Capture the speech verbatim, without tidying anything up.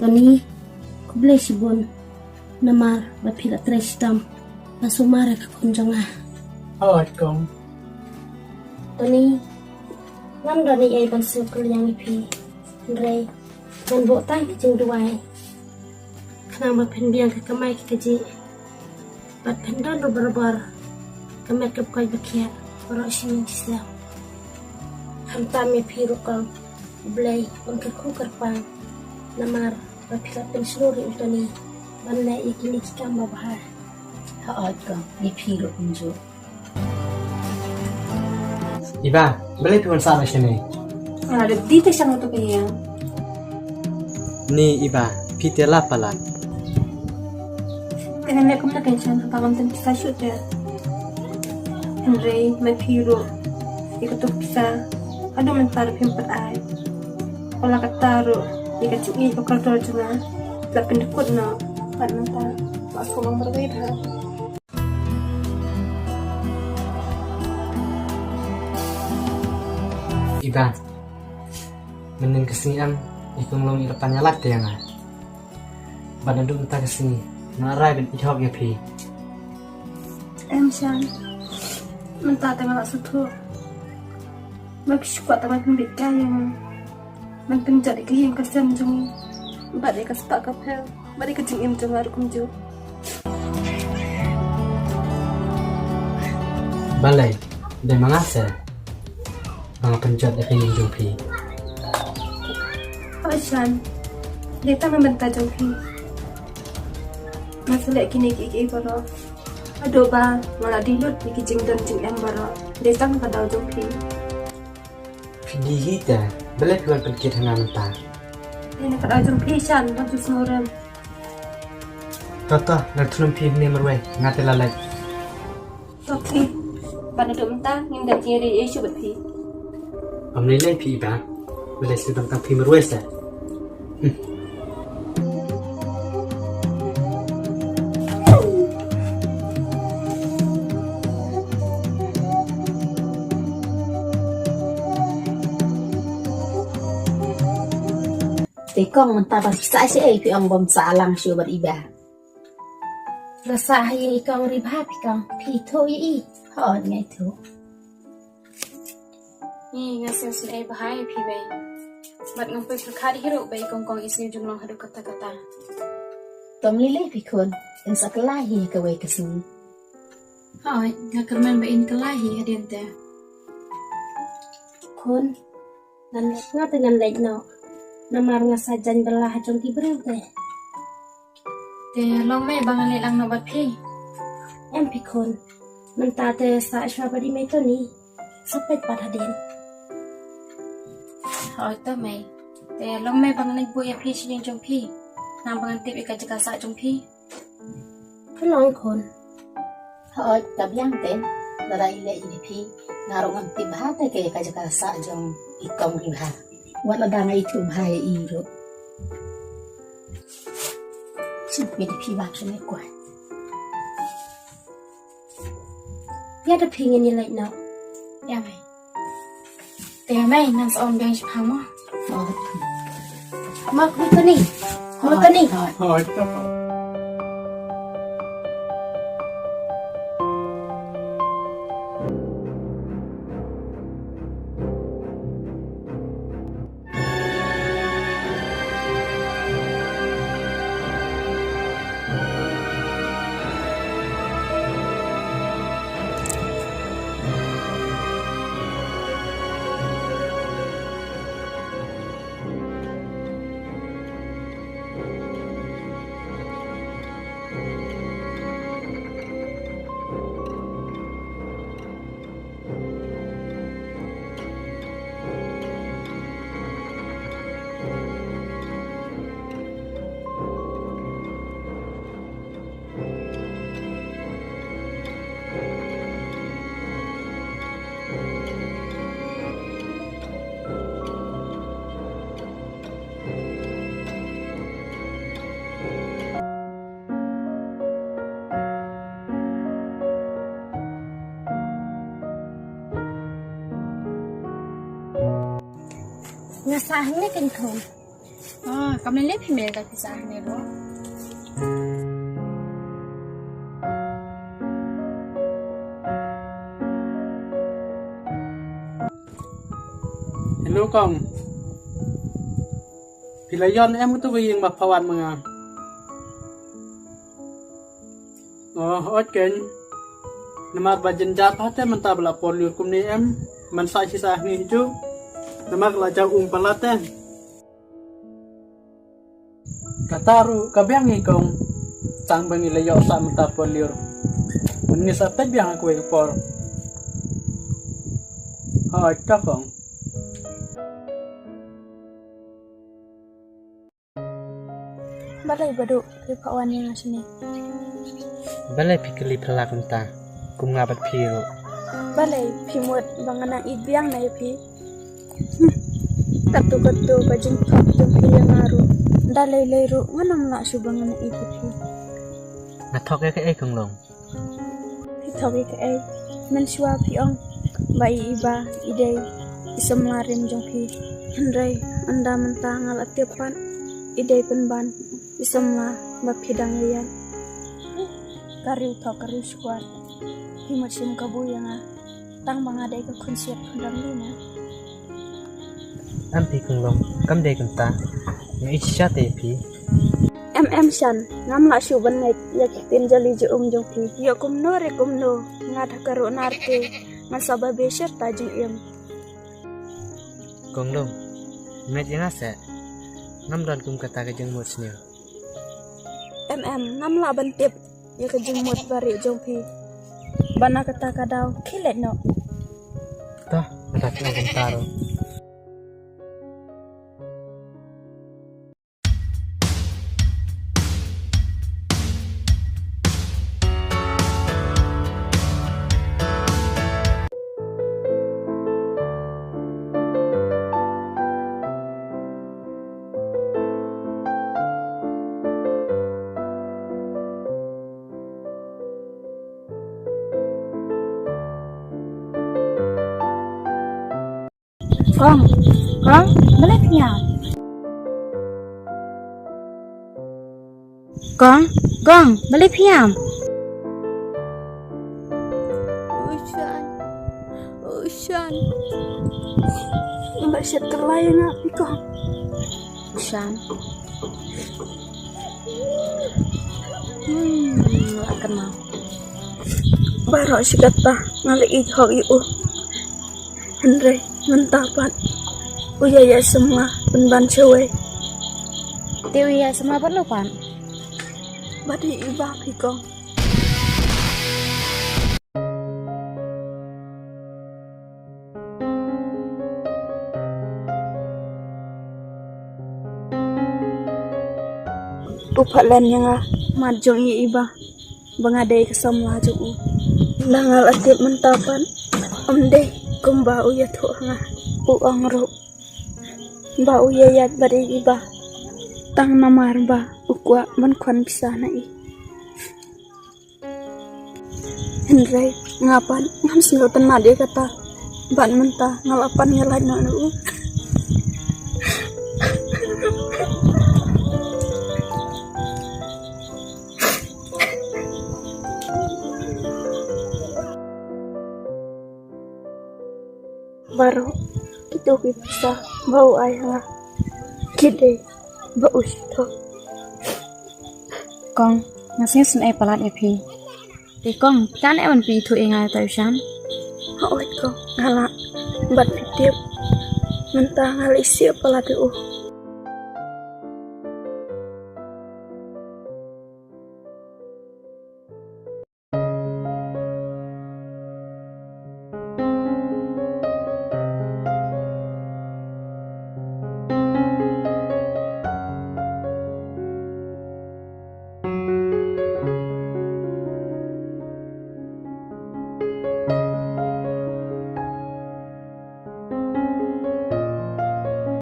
Tony, khublei shibun namar ba phi la trei shitom ban sumar ïa ka khun jong nga. Hooid kong. Tony, ngam don ei ei ban sngewkylliang ïa phi, hynrei ngan buh tang ka jingduwai khnang ba phin biang ka kamai ka kajih bad phin don ruh barabor ka met ka pkoi ba khiah baroh shi ïing shi sem. Khamtam ïa phi ruh kong, U Blei un kyrkhu kyrpang namar ba phi la pynshlur ïa u Tony ban leh ïa kine ki kam babha. Hooid kong, ïa phi ruh kumjuh. Iba, balei phi wan sah noh shane? Nga la dep die te sha nga tu ka ïing. Ni Iba, phi te la palat. Te ngan leh kumno kein Shan, haba ngam tang pisa shuh te. Hynrei ma phi ruh ïa katu ka pisa haduh mynta ruh phim pat ai. Wat la katta ruh ïa ka jingïeit ka kordor jong nga la pyndykut noh bad mynta nga sngewlong marwei bha. Iba, mynnin ka sngi em i kong long i la pan ïalap te ïa nga. Bad naduh mynta ka sngi nga rai ban ïeit hok ïa phi. Em Shan, mynta te nga la sngewthuh. Ma phi shu kwah tang ban pynbeit kai ïa nga, ban pynjot ïa ka ïing ka sem jong ngi bad ïa ka spah ka phew bad ïa ka jingim jong nga ruh kumjuh. Balei, dei ma nga se ba nga pynjot ïa ka ïing jong phi? Hooid Shan, dei tang na bynta jong phi. Nga sa leh kine kiei kiei baroh haduh ba nga la die lut ïa ki jingdon jingem baroh, dei tang na ka daw jong phi. Phi die hi te, balei phi wan pynkit ha nga mynta? Dei na ka daw jong phi Shan, ba ju sngewrem. To to, ngan ïathuh lem phi hangne marwei, nga te la leit. To phi, bad naduh mynta ngim dei jingïadei ei ei shuh bad phi. Ym lei lei phi Iba, balei shu don tang phi marwei se? Hmm. Te kong mynta ba phi sah shaei phi ong bym sah lang shuh bad Iba? Nga sah ha ïing i kong Ri Bha phi kong, phi ithuh ïa i? Hooid nga ithuh. Ngi nga sngewsynei bha ïa phi mei. Bad ngam poi pyrkhat hi ruh ba i kong kong i sngewjynlong haduh katta katta. To ym lei lei phi khun, yn sa kylla hi ha kawei ka sngi. Hooid, nga kyrmen ba yn kylla hi hadien te. Khun, ngan leit, nga te ngan leit noh. Namar nga sa jaiñ bylla ha jong ki briew te. Te long mei ba ngan leit lang noh bad phi? Em phi khun. Mynta te sah shuwa bad i mei Tony. Sa peit pat hadien. Hooid to mei. Te long mei ba ngan leit buh ïa phi sha ïing jong phi, khnang ba ngan tip ïa ka jaka sah jong phi? Ka long khun. Hooid, ka biang te, lada i leh ïa phi, nga ruh ngam tip bha te ïa ka jaka sah jong i kong Ri Bha. Wat lada nga ithuh bha ïa i ruh. Shu phi da phi ba phi leh kwah. Ïa da phi ngin ïa leit noh. Ïa mei. Te mei, ngan sa wan biang shiphang mo. Mo Tony. Mo Tony. Hooid, hooid. Nga sah hangne kein khun. Ah, kam ne le phi me ka pisa ne lo. Hello kong. Phi la ïoh em tu ka ïing ba pha wan ma nga? Oh, ot ken. Namar ba jynjar pha te mynta ba la por lur kumne em. Man sa shi sa ni ju. Namar la jaw um palat te. Kata ruh ka biang ngi kong. Tang ba ngi la ïoh sa mynta por lur. Mynne sa peit biang ha kawei ka por. Hooid kong. Balei Badu, phi pha wan ïa nga shane? Balei phi kylli phylla kumta, kum nga bad phi ruh? Balei phi mut ba nga nang ïeit biang na ïa phi? Hmm. Katto katto ka jingthok jong phi ïa nga ruh. Da lei lei ruh ngan ym lah shuh ba nga nang ïeit ïa phi. Nga thok ïa kaei kong Long? Phi thok ïa kaei? Mynshuwa phi ong ba i Iba i dei i samla rim jong phi. Hynrei ynda mynta nga la tip pat i dei pynban i samla ba phi dang ïaid. Ka riew thok ka riew shuwa. Phi mut shim kabu ïa nga. Tang ba nga dei ka khun siat khun rangli na. Em phi kong Long, kam dei kumta. Nga ïeit shisha te ïa phi. Em em Shan, ngam lah shuh ban ngeit ïa ki ktien jali jong um jong phi. Ïa kumno re kumno, nga da ka ruh nar te, ngan sa ba bishar ta jingim. Kong Long, ngeit ïa nga seh. Ngam don kum kata ka jingmut sniew. Em em, ngam lah ban tip ïa ka jingmut ba rieh jong phi. Ba na kata ka daw khie leit noh. Toh, kata ka daw kumta ruh. Kong, kong, balei phi ïam? Kong, kong, balei phi ïam? Ushan, Ushan. Nga la shet kylla ïa nga phi kong. Ushan. Hmm, la kynmaw. Baroh shi katta nga la ïeit hok ïa u. Hynrei mynta pat u ïa ïa samla pynban shawei. Te u ïa samla pat lo pat? Bad i Iba phi kong. U pha len ïa nga mat jong i Iba ba nga dei ka samla jong u. Nga la tip mynta pat ym dei kumba u ïathuh ha nga. U ong ruh ba u ïa ïaid bad i Iba tang namar ba u kwah ban khwan pisa na i. Hynrei nga pat ngam sngewtynnat ïa kata. Bad mynta nga la pan ïa lait noh na u. Baroh kito ki pisa ba u ai ha nga ki dei ba u shu thok. Kong, nga sngew sngewsih palat ïa phi. Te kong, kan eh ban phi ïathuh ïa nga ïa uta u Shan? Hooid kong, nga lah. Bad phi tip, mynta nga la isih palat ïa u.